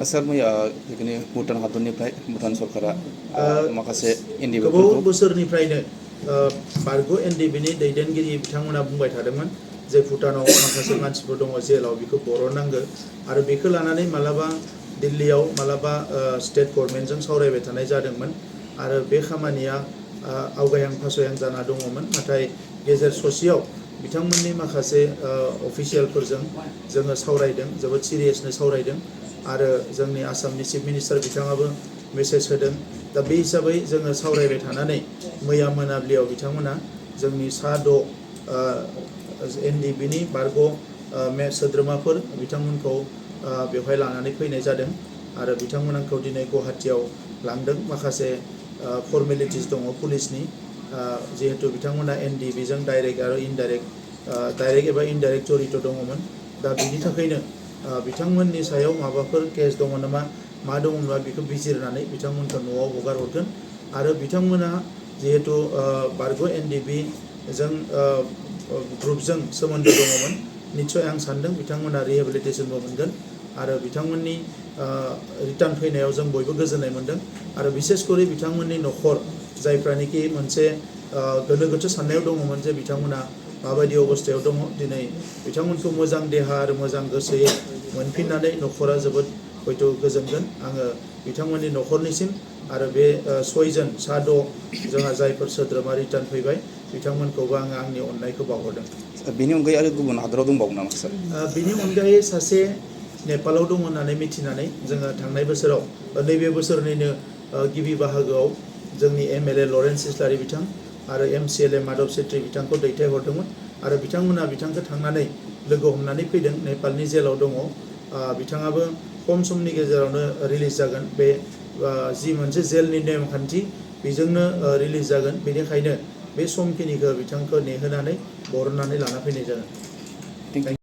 Sir, begini Bhutan हादरनिफ्राय भुटान सरकारा माखासे गोबाव बोसोरनिफ्रायनो बारग' एनडिबिनि दैदेनगिरि बिथांमोना बुंबाय थादोंमोन जे भुटानाव माखासे मानसिफोर दङ जेलाव बेखौ बरननांगो आरो बेखौ लानानै मालाबा दिल्लीयाव मालाबा स्टेट गभर्नमेन्टजों सावरायबाय थानाय जादोंमोन आरो बे खामानिया आवगायहां फासयहां जाना दङमोन नाथाय गेजेर ससेयाव बिथांमोननि माखासे अफिसियेलफोरजों जोङो सावरायदों जोबोद सिरियासनो सावरायदों आरो जोंनि आसामनि चिफ मिनिस्टार बिथाङाबो मेसेज होदों दा बे हिसाबै जोङो सावरायबाय थानानै मैया मोनाबिलियाव बिथांमोना जोंनि सा 6 एनडिबिनि बारग' सोद्रोमाफोर बिथांमोनखौ बेवहाय लानानै फैनाय जादों आरो बिथांमोनखौ दिनै गुवाहाटीयाव लांदों माखासे फर्मेलिटिस दङ पुलिसनि जिहेतु बिथांमोना एनडिबिजों डाइरेक्ट आरो डाइरेक्ट एबा इनडाइरेक्ट जड़ित दङमोन दा बिनि थाखायनो बिथांमोननि सायाव माबाफोर केस दङ नामा मा दङब्ला बेखौ बिजिरनानै बिथांमोनखौ न'आव हगार हरगोन आरो बिथांमोना जिहेतु बारग' एनडिबि जों ग्रुपजों सोमोन्दो दङमोन निश्चय आं सान्दों बिथांमोना रिहेबिलिटेसनबो मोनगोन आरो बिथांमोननि रिटार्न फैनायाव जों बयबो गोजोननाय मोनदों आरो बिसेसकरि बिथांमोननि न'खर जायफ्रानिकि मोनसे गोनो गोथो साननायाव दङमोन जे बिथांमोना माबायदि अबस्थायाव दङ दिनै बिथांमोनखौ मोजां देहा आरो मोजां गोसोयै मोनफिननानै न'खरा जोबोद हयथ' गोजोनगोन आङो बिथांमोननि न'खरनिसिम आरो बे 6 जन सा 6 जोंहा जायफोर सोद्रोमा रिटार्न फैबाय बिथांमोनखौबो आङो आंनि अननायखौ बावहरदों। बेनि अनगायै आरो गुबुन हादराव दंबावो नामा सार? बेनि अनगायै सासे नेपालाव दङ होननानै मिथिनानै जोङो थांनाय बोसोराव नैबे बोसोरनिनो गिबि बाहागोआव जोंनि एमएलए लरेन्स इस्लारि बिथां आरो एमसिएलए माधव सेट्रि बिथांखौ दैथायहरदोंमोन आरो बिथांमोना बिथांखौ थांनानै लोगो हमनानै फैदों नेपालनि जेलाव दङ बिथाङाबो खम समनि गेजेरावनो रिलिज जागोन बे जि मोनसे जेलनि नेमखान्थि बेजोंनो रिलिज जागोन बेनिखायनो बे समखिनिखौ बिथांखौ नेहोनानै बरननानै लाना फैनाय जागोन।